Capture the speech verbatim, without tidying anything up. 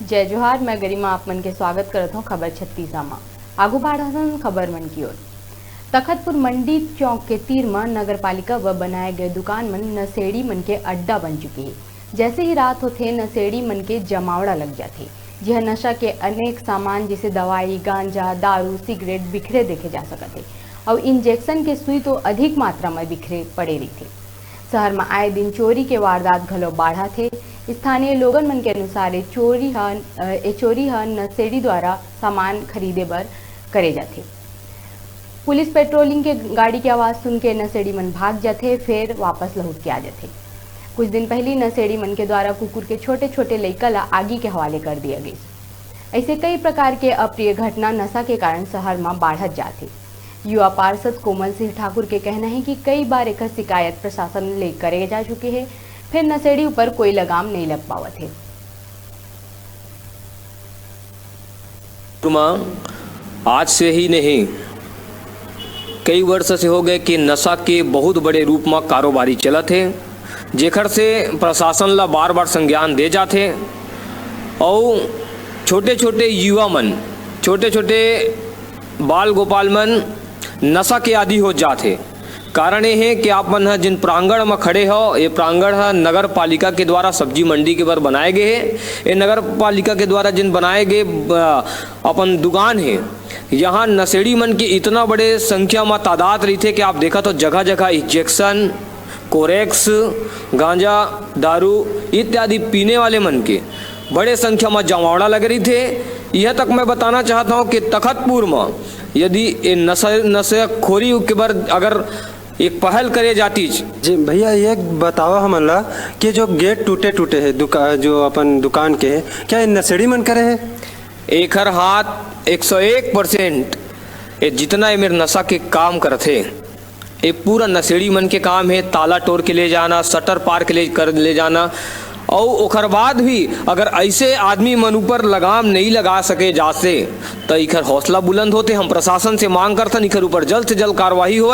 जय जोहार, मैं गरिमा आप मन के स्वागत करत हौं खबर छत्तीसा म। आगू बढ़त हन खबर मन की ओर। तखतपुर मंडी चौक के तीर म नगर पालिका व बनाए गए दुकान मन नशेड़ी मन के अड्डा बन चुके हे। जैसे ही रात होथे, नशेड़ी मन के जमावड़ा लग जाथे, जिहां नशा के अनेक सामान जैसे दवाई, गांजा, दारू, सिगरेट बिखरे देखे जा सकत हे। अउ इंजेक्शन के सुई तो अधिक मात्रा म बिखरे पड़े रहिथे। शहर म आए दिन चोरी के वारदात घलो बाढ़त हे। स्थानीय लोगन मन के अनुसार, ये चोरी ह, अ, ये चोरी ह नशेड़ी द्वारा सामान खरीदे बर करे जाथे। पुलिस पेट्रोलिंग के गाड़ी के आवाज सुन के नशेड़ी मन भाग जाथे, फेर वापस लहुट के आ जाथे। कुछ दिन पहिली नशेड़ी मन के द्वारा कुकुर के छोटे-छोटे लइका ला आगी के हवाले कर दिया गइस। ऐसे कई प्रकार के अप्रिय घटना नशा के कारण शहर म बाढ़त जात हे। युवा पार्षद कोमल सिंह ठाकुर के कहना हे कि कई बार एकर शिकायत प्रशासन ले करे जा चुके हे, फेर नशेड़ी ऊपर कोई लगाम नइ लग पावत हे। म आज से ही नहीं, कई वर्ष से हो गए कि नशा के बहुत बड़े रूप म कारोबारी चलत हे, जेखर से प्रशासन ला बार-बार संज्ञान दे जाथे। अउ छोटे-छोटे युवा मन, छोटे-छोटे बाल गोपाल मन नशा के आदी हो जात हे। कारण ये हे कि आप मन ह जिन प्रांगण म खड़े हो, ये प्रांगण ह नगर पालिका के द्वारा सब्जी मंडी के बर बनाए गए हे। ये नगर पालिका के द्वारा जिन बनाए गए, अ, अपन दुकान हे, यहाँ नशेड़ी मन के इतना बड़े संख्या म तादाद रहिथे कि आप देखत हो जगह-जगह इंजेक्शन, कोरेक्स, गांजा, दारू इत्यादि पीने वाले मन के बड़े संख्या म जमावड़ा लगे रहिथे। यह तक मैं बताना चाहत हौं कि तखतपुर म यदि ये नशा, नशाखोरी के बर अगर एक पहल करे जातीच। जी भैया, ये बतावा हमन ला कि जो गेट टूटे टूटे हे दुका-, जो अपन दुकान के हे, क्या ये नशेड़ी मन करे हे? एखर हाथ एक सौ एक परसेंट, ये जितना ये मेर नशा के काम करथे, ये पूरा नशेड़ी मन के काम हे। ताला टोर के ले जाना, शटर पार के ले, कर ले जाना, अउ ओखर बाद भी अगर ऐसे आदमी मन ऊपर लगाम नहीं लगा सके जासे, त इखर हौसला बुलंद होथे। हम प्रशासन से मांग करथन, इखर ऊपर जल्द से जल्द कार्रवाई हो।